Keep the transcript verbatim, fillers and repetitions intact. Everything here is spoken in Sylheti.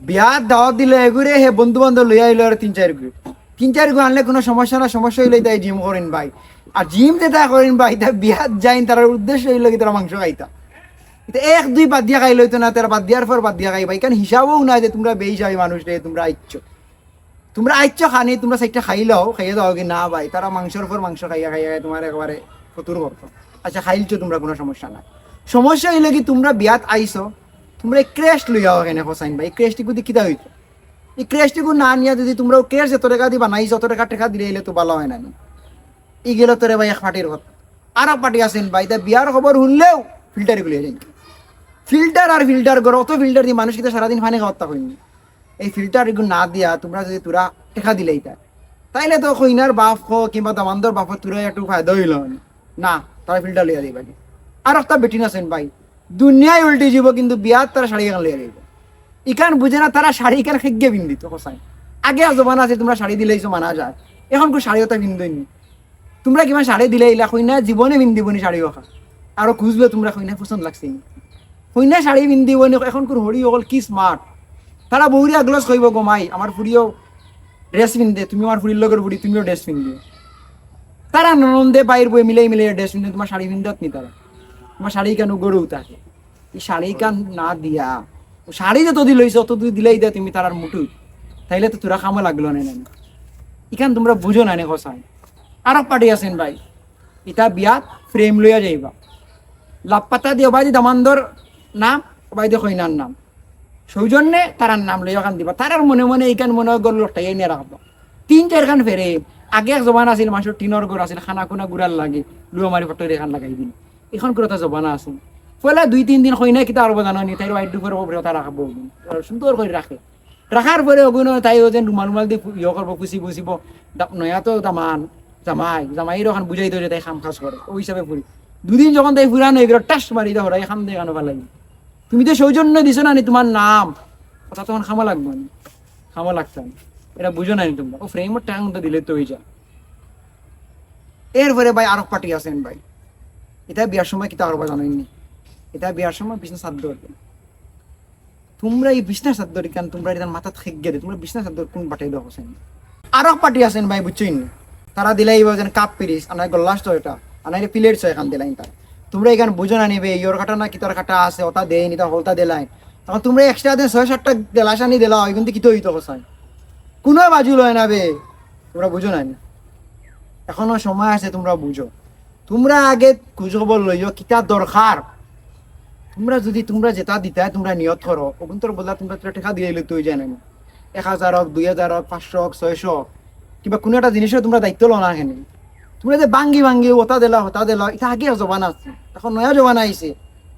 বিয়াত দাওয়াত দিলে এগুরে, হে বন্ধু বান্ধব লইয়া আইলো আর তিন চাইরগু। তিন চাইরগু আনলে কুনু সমস্যা না, সমস্যা অইলে তাই জিম করইন ভাই। আর জিম যেতা করইন ভাই, তা বিয়াত যাইন, তারার উদ্দেশ্য অইলো কি তারা মাংস খাইতা। ইতা এক দুই বাদ দিয়া খাইলে অইতো না, তারা বাদ দিয়ার পর বাদ দিয়া খাইবা। ইখান হিসাবও না যে তুমরা বেহিসাবি মানুষ রে, তুমরা আইচ্ছ। তুমরা আইচ্ছ খানি, তুমরা চাইরটা খাইলাও, খাইয়া যাওগি না ভাই, তারা মাংসর পর মাংস খাইয়া খাইয়া খাইয়া তুমার একবারে ফতুর করতো। আচ্ছা, খাইলছো তুমরা, কুনু সমস্যা নাই। সমস্যা অইলো কি তুমরা বিয়াত আইছো, তুমরা এই ক্রেস্ট লইয়াও কেনে হোসাইন ভাই, এই ক্রেস্ট ইগুদি কিতা অইতো? এই ক্রেস্ট ইগু না নিয়া যুদি তুমরা অউ ক্রেস্ট যত টেকা দি বানাইছো, অত টেকা টেকা দিলে অইলে তো ভালা অয় না নি? ই গেল তো রে ভাই এক পার্টির কথা। আরক পার্টি আছইন ভাই, ইতা বিয়ার খবর হুনলেউ ফিল্টার ইগু লইয়া যাইন। ফিল্টার আর ফিল্টার করো, অত ফিল্টার দি মানুষ কিতা সারাদিন পানি খাওয়াত থাকইন নি? এই ফিল্টার ইগু না দিয়া তুমরা যুদি থুড়া টেকা দিলাইতায়, তাইলে তো কইনার বাপ অয় কিংবা দামান্দর বাপ অয়, থুড়া একটু ফায়দা অইলো অনে। না, তারা ফিল্টার লইয়া যাইবা। আরকটা বেটিন আছইন ভাই, দুনিয়াই উল্টি যিবো, কিন্তু বিয়াত তারা শাড়ি এখান লইয়া যাইবো। ইখান বুঝে না তারা শাড়ি ইখান খেগে পিন্দিতো, হোসাইন। আগে আর জমানা আছে, তুমরা শাড়ি দিলাইছো মানা যায়, অখন কুনু শাড়ি অতা পিন্দইন নি। তুমরা কিমান শাড়ি দিলাইলা, কইনায় জীবনে পিন্দিবো নি শাড়ি অখান। আরো খুজলো তুমরা, কইনায় পছন্দ লাগছে নি। কইনায় শাড়ি পিন্দিবো নি, অখন কুনু হড়ি অকল কি স্মার্ট। তারা বউরে আগলজ কইবো, "গো মাই, আমার ফুড়িও ড্রেস পিন্দে, তুমি আমার ফুড়ির লগর ফুড়ি, তুমিও ড্রেস পিন্দিও।" তারা ননন্দে বাইর বউয়ে মিলাই মিলাই ড্রেস পিন্দে, তুমার শাড়ি পিন্দত নি তারা। তুমার শাড়ি কেনে গরু থাকে? ই শাড়ি ইখান না দিয়া, অউ শাড়ি যত দি লইছো, অত দি দিলাই দে তুমি তারার মুঠুত, তাইলে তো থুড়া কামো লাগলো না, না নি? ইখান তুমরা বুঝো না নি, হোসাইন। আরক পার্টি আছইন ভাই, ইতা বিয়াত ফ্রেম লইয়া যাইবা, লাফপাতা দিয়া অবায়দি দামান্দর নাম, অবায়দি কইনার নাম, সৌজন্যে তারার নাম লইয়া অখান দিবা। তারার মনে মনে ইখান মনে অয় ঘরো লটকাইয়া নিয়া রাখবা। তিন চাইরখান ফ্রেম, আগে এক জমানা আছিল, মানষর টিনর ঘর আছিল, খানা-খুনা গুড়ার লাগি, লুয়া মারি ফটো অখান লাগাই দিন। অখন কুনু অতা জমানা আছে? পয়লা দুই তিন দিন কইনায় কিতা করবো জানো নি? তাইর ওয়াইড্রোবর উপরে অতা রাখবো, সুন্দর করি রাখে। রাখার পরে অগুইন তাই অউ যেন রুমাল রুমাল দি ফু-, ইয়ে করবো, ফুছি ফুছিবো। দা-, নয়া তো দামান, জামাই, জামাইরে অখান বুঝাই দেয় যে তাই কাম কাজ করে, অউ হিসাবে ফুরি। দুদিন যখন তাই ফুরান অইগেলো, টাস মারি দে হরাই খাম দে কানো ফালাই। তুমি তো সৌজন্য দিছো না নি তুমার নাম, অতা তখন কামো লাগবো নি? কামো লাগতো না। ইটা বুঝো না নি তুমরা? অউ ফ্রেমর টাকাটা দিলে তো অই যায়। এরপরে ভাই আরক পার্টি আছইন ভাই, ইতা বিয়ার সময় কিতা করবা জানইন নি? ইতা বিয়ার সময় বিছনা চাদর। তুমরা ই বিছনা চাদর ইখান তুমরা ইখান মাথাত খেগে দে, তুমরা বিছনা চাদর কুন বাটে দেও হোসাইন? আরক পার্টি আছইন ভাই, বুঝছইন নি? তারা দিলাইবা যেন কাপ পিরিচ, আনাই গ্লাস তো ইটা, আনাই প্লেট ছয়খান দিলাইন তারা। তুমরা ইখান বুঝো না নি বে, ইয়র কাটা না কিতার কাটা আছে, অতা দেইন, ইতা হলতা দিলাইন। অখন তুমরা এক্সট্রা দিন ছয় সাতটা গ্লাস আনি দিলাও, ইগুন দি কিতা অইতো হোসাইন? কুনু বাজু লয় না বে, তুমরা বুঝো না নি? অখনো সময় আছে, তুমরা বুঝো। তুমরা আগে খুজ খবর লইও, কিতা দরকার। তুমরা যুদি তুমরা যেতা দিতায়, তুমরা নিয়ত করো, অগুন্তর বদলা তুমরা থুড়া টেকা দিলাইলে তো অই যায় না নি? এক হাজার অউক, দুই হাজার অউক, পাঁচশো অউক, ছয়শো অউক, কিবা কুনু একটা জিনিসর তুমরা দায়িত্ব লও না কেনে? তুমরা যে ভাঙ্গি ভাঙ্গি অতা দিলাও, হতা দিলাও, ইতা আগে এক জমানা আছিল, অখন নয়া জমানা আইছে।